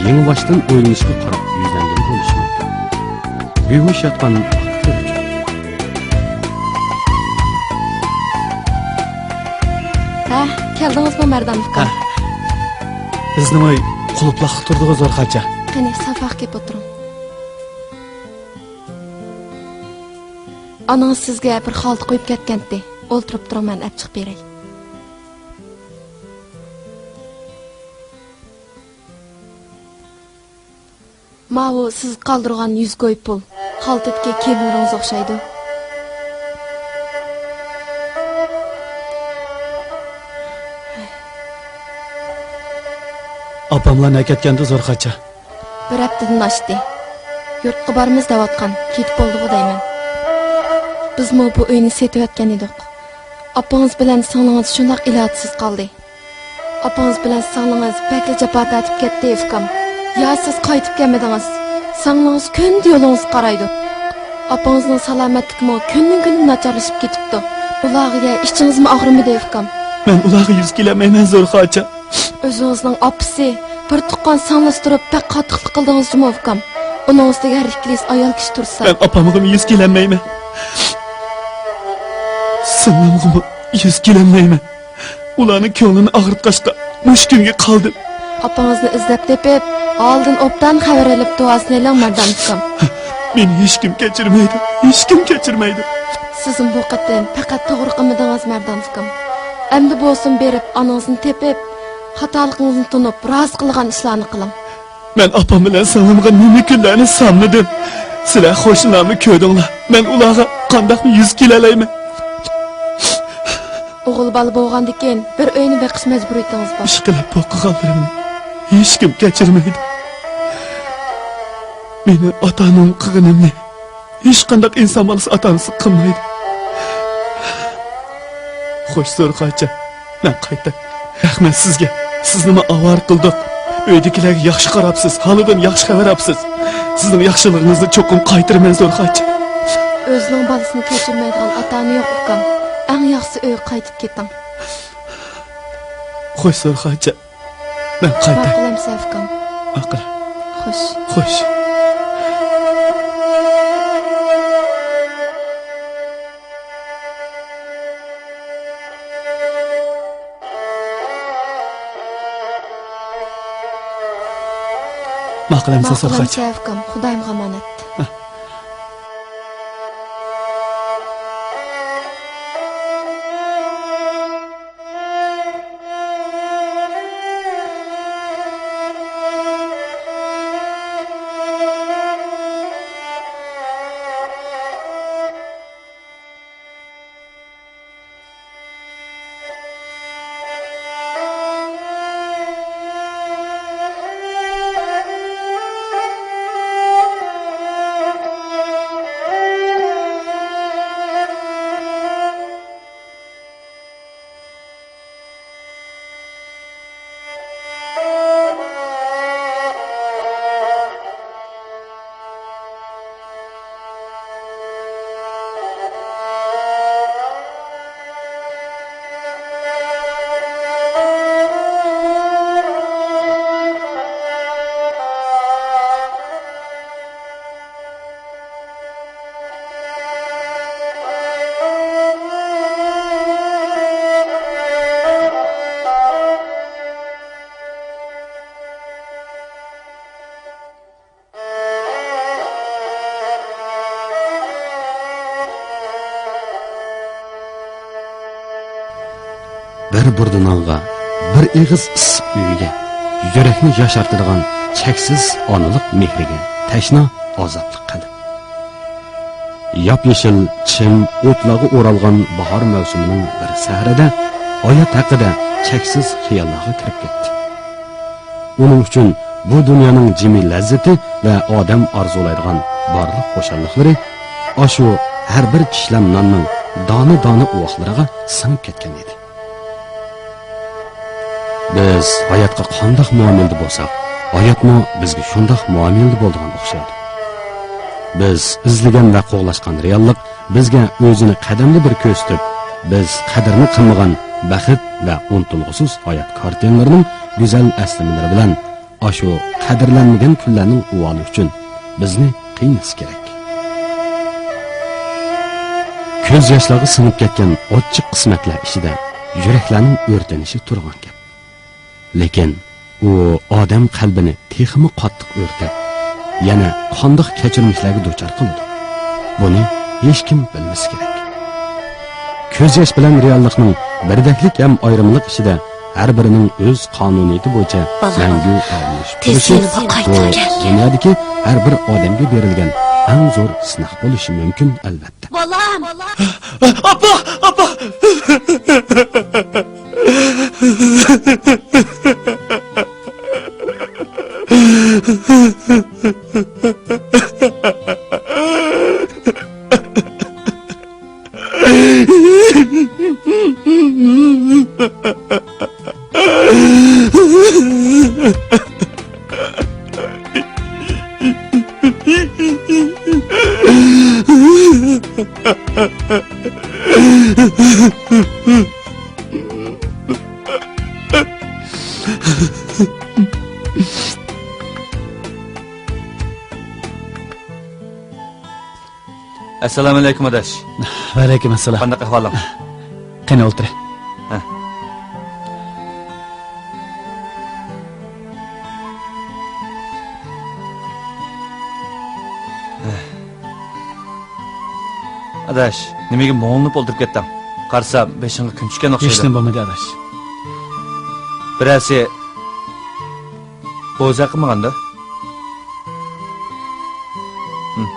يېڭىباشتىن ئويلىنىشقا قاراپ يۈزلەنگەن بولۇشى مۇمكىن. بىھوش ياتقان ۋاقىتلىرى ئۈچۈن. ھە، كەلدىڭىزمۇ مەردان ئۇكام؟ ھە. بىزنىڭ ئۆي قۇلۇپلاقلىق تۇرىدىغۇ زورخانچە. قېنى، ساپاق كېلىپ ئولتۇرۇڭ. ئانىڭىز سىزگە بىر خالتا قويۇپ كەتكەنتى. ئولتۇرۇپ تۇرۇڭ، مەن ئەپ چىقىپ بېرەي. ماۋۇ سىز قالدۇرغان يۈز كوي پۇل. خالتىدىكى كىيىملىرىڭىز ئوخشايدۇ. ئاپاملار نەگە كەتكەندۇ زورخانچە؟ بىر ھەپتىدىن ئاشتى. يۇرتقا بارىمىز دەۋاتقان، كېتىپ بولدىغۇ دەيمەن. بىزمۇ بۇ ئۆينى سېتىۋەتكەن ئىدۇق. ئاپىڭىز بىلەن سىڭلىڭىز شۇنداق ئىلاجسىز قالدى. ئاپىڭىز بىلەن سىڭلىڭىز بەكلا جاپا تارتىپ كەتتى، ئۇكام. يا سىز قايتىپ كەلمىدىڭىز، سىڭلىڭىز كۈندە يولىڭىزغا قارايدۇ. ئاپىڭىزنىڭ سالامەتلىكىمۇ كۈندىن-كۈندىن ناچارلىشىپ كېتىپتۇ. ئۇلارغا ئىچىڭىزمۇ ئاغرىمىدى، ئۇكام؟ مەن ئۇلارغا يۈز كېلەلمەيمەن، زورخانچە. ئۆزىڭىزنىڭ ئاپىسى، بىر تۇغقان سىڭلىسى تۇرۇپ بەك قاتتىقلىق قىلدىڭىز جۇمۇ، ئۇكام. ئۇنىڭ ئۈستىگە ھەر ئىككىلىسى ئايال كىشى تۇرسا. مەن ئاپامغىمۇ يۈز كېلەلمەيمەن. سىڭلىمغىمۇ يۈز كېلەلمەيمەن. ئۇلارنىڭ كۆڭلىنى ئاغرىتقاچقا، مۇشۇ كۈنگە قالدىم. ئاپىڭىزنى ئىزدەپ تېپىپ، ھالىدىن ئوبدان خەۋەر ئېلىپ، دۇئاسىنى ئېلىڭ، مەردان ئۇكام. مېنى ھېچكىم كەچۈرمەيدۇ، ھېچكىم كەچۈرمەيدۇ. سىزمۇ بۇ قېتىم پەقەت توغرا قىلمىدىڭىز، مەردان ئۇكام. ئەمدى بولسۇن بېرىپ، ئانىڭىزنى تېپىپ، خاتالىقىڭىزنى تونۇپ، رازى قىلغان ئىشلارنى قىلىڭ. مەن ئاپام بىلەن سىڭلىمغا نېمە كۈنلەرنى ساملىدىم. سىلەر قوشنىلارمۇ كۆردۈڭلار. مەن ئۇلارغا قانداقمۇ يۈز كېلەلەيمەن؟ ئوغۇل بالا بولغاندىكىن بىر ئۆينى بېقىش مەجبۇرىيىتىڭىز بار. ئىشقىلىپ بۇ قىلغانلىرىمنى ھېچكىم كەچۈرمەيدۇ. مېنىڭ ئاتا-ئانام قىلغىنىمنى ھېچقانداق ئىنسان بالىسى ئاتا-ئانىسى قىلمايدۇ. خوش، زورخانچە، مەن قايتاي. رەھمەت سىزگە. سىزنىمۇ ئاۋارە قىلدۇق. ئۆيدىكىلەرگە ياخشى قاراپسىز، ھالىدىن ياخشى خەۋەر ئاپسىز. سىزنىڭ ياخشىلىقىڭىزنى چوقۇم قايتۇرىمەن، زورخانچە. ئۆزىنىڭ بالىسىنى كەچۈرمەيدىغان ئاتا-ئانا يوق، ئۇكام. ئەڭ ياخشىسى ئۆيگە قايتىپ كېتىڭ. خوش، زورخانچە. مەن قايتاي. ماقۇل ئەمىسە، ئۇكام. ماقۇل. خوش. خوش. ماقۇل ئەمىسە، ماقۇل زورخانچە. ئەمىسە، ئۇكام. خۇدايىمغا ئامانەت. ھە. بىر بۇردا نانغا، بىر ئېغىز ئىسسىق ئۆيگە، يۈرەكنى ياشارتىدىغان چەكسىز ئانىلىق مېھرىگە تەشنا ئازابلىق قەلب. ياپيېشىل چىم ئوتلارغا ئورالغان باھار مەۋسۇمىنىڭ بىر سەھىرىدە ھايات ھەققىدە چەكسىز خىياللارغا كىرىپ كەتتى. ئۇنىڭ ئۈچۈن بۇ دۇنيانىڭ جىمى لەززىتى ۋە ئادەم ئارزۇلايدىغان بارلىق خۇشاللىقلىرى ئاشۇ ھەر بىر چىشلەم ناننىڭ دانە-دانە ئۇۋاقلىرىغا سىڭىپ كەتكەن ئىدى. بىز ھاياتقا قانداق مۇئامىلىدە بولساق، ھاياتمۇ بىزگە شۇنداق مۇئامىلىدە بولىدىغان ئوخشايدۇ. بىز ئىزلىگەن ۋە قوغلاشقان رېئاللىق بىزگە ئۆزىنى قەدەمدە بىر كۆرسىتىپ، بىز قەدرىنى قىلمىغان بەخت ۋە ئۇنتۇلغۇسىز ھايات كارتىنىلىرىنىڭ گۈزەل ئەسلىمىلىرى بىلەن ئاشۇ قەدىرلەنمىگەن كۈنلەرنىڭ ئۇۋالى ئۈچۈن بىزنى قىينىسى كېرەك. كۆز ياشلارغا سىڭىپ كەتكەن ئاچچىق قىسمەتلەر ئىچىدە يۈرەكلەرنىڭ ئۆرتىنىشى تۇرغان گەپ. لېكىن ئۇ ئادەم قەلبىنى تېخىمۇ قاتتىق ئۆرتەپ، يەنە قانداق كەچۈرمىشلەرگە دۇچار قىلىدۇ؟ بۇنى ھېچكىم بىلمىسى كېرەك. كۆز ياش بىلەن رېئاللىقنىڭ بىردەكلىك ھەم ئايرىمىلىق ئىچىدە ھەر بىرىنىڭ ئۆز قانۇنىيىتى بويىچە بالام، مەڭگۈ ئاۋۇنۇشۇپ تۇرۇشى بۇ دۇنيادىكى ھەر بىر ئادەمگە بېرىلگەن ئەڭ زور سىناق بولۇشى مۇمكىن، ئەلۋەتتە. بالام! ئاپا! ئاپا! ئەسسالامۇئەلەيكۇم ئاداش. ۋەئەلەيكۇم ئەسسالام. قانداق ئەھۋالىڭ؟ قېنى ئولتۇرە. ھە. ئاداش، نېمىگە مۇڭلىنىپ ئولتۇرۇپ كەتتىڭ؟ قارىسام بېشىڭغا كۈن چۈشكەن ئوخشايدۇ. ھېچنېمە بولمىدى ئاداش. بىرەرسى بوزەك قىلمىغاندۇ؟ ھىم.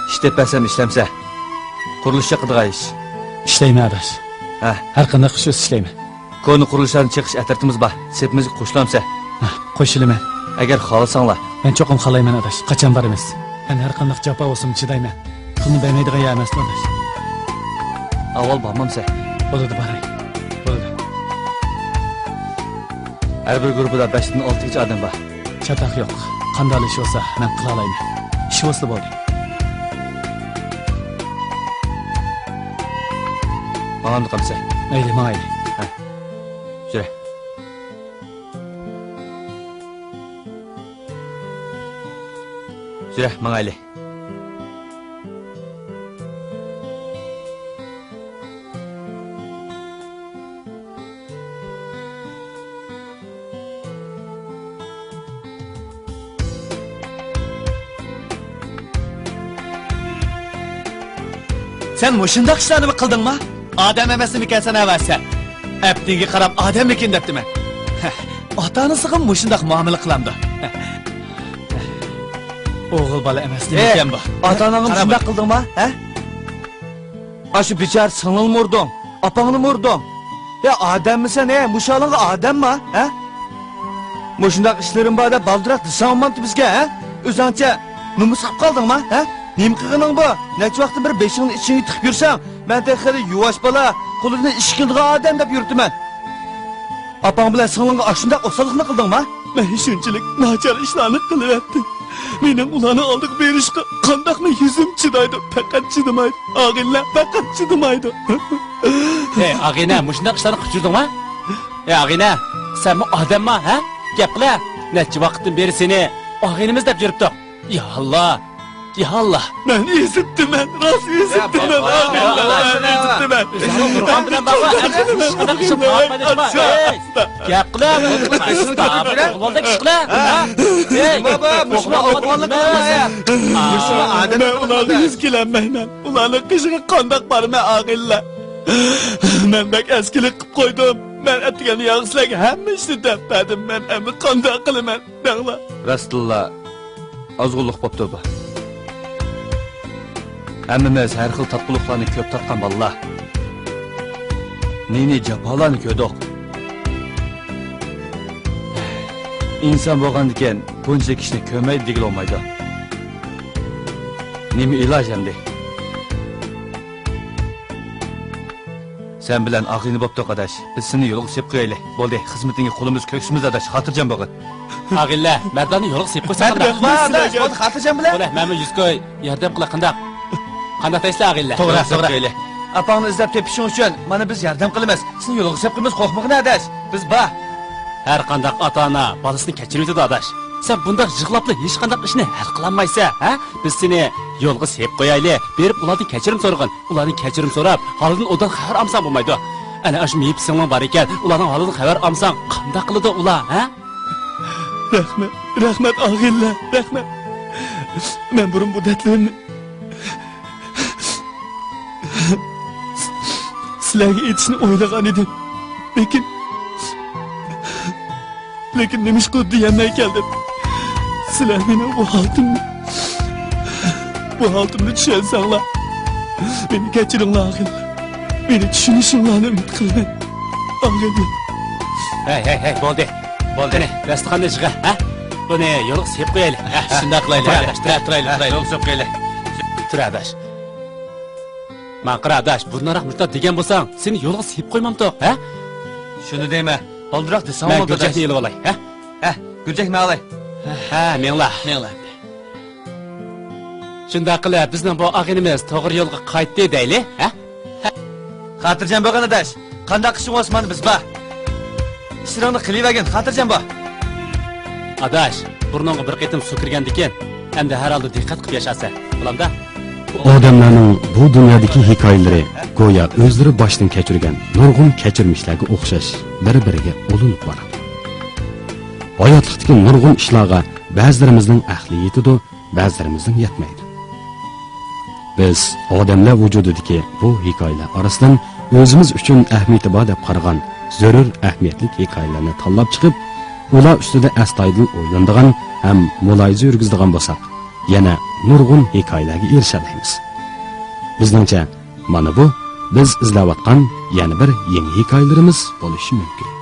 ئىش دەپ بەرسەم ئىشلەمسە. قۇرۇلۇش چېقىدىغان ئىش. ئىشلەيمەن ئاداش. ھە. ھەر قانداق ئىش بولسا ئىشلەيمەن. كونا قۇرۇلۇشلارنى چېقىش ئەترىتىمىز بار. سېپىمىزگە قوشۇلامسە؟ ھە، قوشۇلىمەن. ئەگەر خالىساڭلار. مەن چوقۇم خالايمەن ئاداش. قاچان بارىمىز؟ مەن ھەر قانداق جاپا بولسىمۇ چىدايمەن. پۇلنى بەرمەيدىغان يەر ئەمەسمۇ ئاداش. ئاۋۋال بارمامسەن؟ بولىدۇ، باراي. بولىدۇ. ھەر بىر گۇرۇپپىدا بەشتىن ئالتىگىچە ئادەم بار. چاتاق يوق. قانداق ئىش بولسا مەن قىلالايمەن. ئىش بولسا بولدى. ماڭامدۇ قامسەن؟ مەيلى، ماڭايلى. ھە. يۈرە. يۈرە، ماڭايلى. سەن مۇشۇنداق ئىشلارنىمۇ قىلدىڭما؟ ئادەم ئەمەسمىكەن سەن ئەۋەتسە؟ ئەپتىڭگە قاراپ ئادەممىكىن دەپتىمەن. ئاتا-ئانىسىغا مۇشۇنداق مۇئامىلە قىلامدۇ؟ ئوغۇل بالا ئەمەسمىكەن بۇ؟ ئاتا-ئاناڭغا مۇشۇنداق قىلدىڭما؟ ھە؟ ئاشۇ بىچارە سىڭلىڭنىمۇ ئۇردۇڭ، ئاپاڭنىمۇ ئۇردۇڭ. يا ئادەممىسەن، ھە؟ مۇشۇ ھالىڭغا ئادەمما، ھە؟ مۇشۇنداق ئىشلىرىم بار دەپ بالدۇراق دېسەڭ بولمامتى بىزگە، ھە؟ ئۆزۈڭچە نومۇس قىلىپ قالدىڭما، ھە؟ نېمە قىلغىنىڭ بۇ؟ نەچچە ۋاقىتتىن بېرى بېشىڭنى ئىچىڭگە تىقىپ يۈرسەڭ، مەن تېخى خېلى يۇۋاش بالا، قولىدىن ئىش كېلىدىغان ئادەم دەپ يۈرۈپتىمەن. ئاپاڭ بىلەن سىڭلىڭغا ئاشۇنداق ئوساللىقنى قىلدىڭما؟ مەن شۇنچىلىك ناچار ئىشلارنى قىلىۋەتتىم. مېنىڭ ئۇلارنىڭ ئالدىغا بېرىشقا قانداقمۇ يۈزۈم چىدايدۇ؟ پەقەت چىدىمايدۇ. ئاغىنىلەر پەقەت چىدىمايدۇ. ھەي، ئاغىنە، مۇشۇنداق ئىشلارنى قىلىپ يۈردۈڭما؟ ھەي، ئاغىنە، سەنمۇ ئادەمما، ھە؟ گەپ قىلە. نەچچە ۋاقىتتىن بېرى سېنى ئاغىنىمىز دەپ يۈرۈپتۇق. يا ئاللا! يا ئاللا. مەن ئېزىپتىمەن، راست ئېزىپتىمەن، ئاغىنىلەر، مەن ئېزىپتىمەن. ئۆزۈڭنىڭ تۇرغان بىلەن بارغان ئەمەس، ھېچقانداق ئىشىڭ قالمايدۇ. ھەي، گەپ قىلىڭ. بولدى، ئىش قىلىڭ. ھە؟ ھەي، مۇشۇ ئوقۇغانلىق قىلمايا. مەن ئۇلارغا يۈز كېلەلمەيمەن. ئۇلارنىڭ قېشىغا قانداق بارىمەن، ئاغىنىلەر؟ مەن بەك ئەسكىلىك قىلىپ قويدۇم. مەن ئەتىگەندىن ياغى سىلەرگە ھەممە ئىشنى دەپ بەردىم. مەن ئەمدى قانداق قىلىمەن؟ دەڭلار. راستتىنلا ئازغۇنلۇق بوپتۇ بۇ. ھەممىمىز ھەر خىل تارتقۇلۇقلارنى كۆپ تارتقان بالىلار. نى-نى جاپالارنى كۆردۇق. ئىنسان بولغاندىكىن بۇنچىلىك ئىشنى كۆرمەيدۇ دېگىلى بولمايدۇ. نېمە ئىلاج ئەمدى؟ سەن بىلەن ئاغىنە بوپتۇق، ئاداش. بىز سېنى يولغا سېلىپ قويايلى. بولدى، خىزمىتىڭگە قولىمىز كۆكسىمىز، ئاداش. خاتىرجەم بولغىن. ئاغىنىلەر، مەرداننى يولغا سېلىپ قويساق قانداق؟ بولدى، خاتىرجەم بىلەن. بولدى، مەنمۇ يۈز كوي ياردەم قىلاي، قانداق؟ قانداق دەيسىلەر، ئاغىنىلەر؟ توغرا، توغرا. ئاپاڭنى ئىزدەپ تېپىشىڭ ئۈچۈن مانا بىز ياردەم قىلىمىز. سېنى يولغا سېلىپ قويىمىز، قورقمىغىن، ئاداش. بىز بار. ھەر قانداق ئاتا-ئانا بالىسىنى كەچۈرۈۋېتىدۇ، ئاداش. سەن بۇنداق يىغلاپلا ھېچقانداق ئىشنى ھەل قىلالمايسەن، ھە؟ بىز سېنى يولغا سېلىپ قويايلى، بېرىپ ئۇلاردىن كەچۈرۈم سورىغىن. ئۇلاردىن كەچۈرۈم سوراپ، ھالىدىن ئوبدان خەۋەر ئالمىساڭ بولمايدۇ. ئەنە ئاشۇ مېيىپ سىڭلىڭ بار ئىكەن، ئۇلارنىڭ ھالىدىن خەۋەر ئالمىساڭ قانداق قىلىدۇ ئۇلار، ھە؟ رەھمەت، رەھمەت ئاغىنىلەر، رەھمەت. مەن بۇرۇن بۇ دەردلىرىمنى سىلەرگە ئېيتىشنى ئويلىغان ئىدىم. لېكىن، لېكىن نېمىشقىدۇر دېيەلمەي كەلدىم. سىلەر مېنىڭ بۇ ھالىتىمنى، بۇ ھالىتىمنى چۈشەنسەڭلار، مېنى كەچۈرۈڭلار، ئاغىنىلەر. مېنى چۈشىنىشىڭلارنى ئۈمىد قىلىمەن، ئاغىنىلەر. ھەي، ھەي، ھەي، بولدى. بولدى. قېنى، داستىخاننى يىغە، ھە؟ بۇنى يولغا سېلىپ قويايلى. ھە، شۇنداق قىلايلى. تۇر، ھە، ئاداش، تۇر، تۇرايلى، تۇرايلى. يولغا سېلىپ قويايلى. تۇر، ئاداش. ماڭا قارا، ئاداش، بۇرۇنراق مۇشۇنداق دېگەن بولساڭ، سېنى يولغا سېلىپ قويمامتۇق، ھە؟ شۇنى دەيمەن. بالدۇرراق دېسەڭ بولىدۇ، ئاداش. مەن گۈرجەكنى ئېلىۋالاي، ھە؟ ھە، گۈرجەكنى ئالاي. ھە، مېڭلا. مېڭلا. شۇنداق قىلىپ، بىزنىڭ بۇ ئاغىنىمىز توغرا يولغا قايتتى دەيلى، ھە؟ خاتىرجەم بولغىن، ئاداش. قانداق ئىشىڭ بولسا، مانا بىز بار. ئىشلىرىڭنى قىلىۋەرگىن، خاتىرجەم بول. ئاداش، بۇرنۇڭغا بىر قېتىم سۇ كىرگەندىكىن، ئەمدى ھەر ھالدا دىققەت قىلىپ ياشارسەن، بالامدا. ئادەملەرنىڭ بۇ دۇنيادىكى ھېكايىلىرى گويا ئۆزلىرى باشتىن كەچۈرگەن نۇرغۇن كەچۈرمىشلەرگە ئوخشاش بىر-بىرىگە ئۇلىنىپ بارىدۇ. ھاياتلىقتىكى نۇرغۇن ئىشلارغا بەزىلىرىمىزنىڭ ئەقلى يېتىدۇ، بەزىلىرىمىزنىڭ يەتمەيدۇ. بىز ئادەملەر ۋۇجۇدىدىكى بۇ ھېكايىلەر ئارىسىدىن ئۆزىمىز ئۈچۈن ئەھمىيىتى بار دەپ قارىغان زۆرۈر ئەھمىيەتلىك ھېكايىلەرنى تاللاپ چىقىپ، ئۇلار ئۈستىدە ئەستايىدىل ئويلىنىدىغان ھەم مۇلاھىزە يۈرگۈزىدىغان بولساق، يەنە نۇرغۇن ھېكايىلەرگە ئېرىشەلەيمىز. بىزنىڭچە، مانا بۇ بىز ئىزدەۋاتقان يەنە بىر يېڭى ھېكايىلىرىمىز بولۇشى مۇمكىن.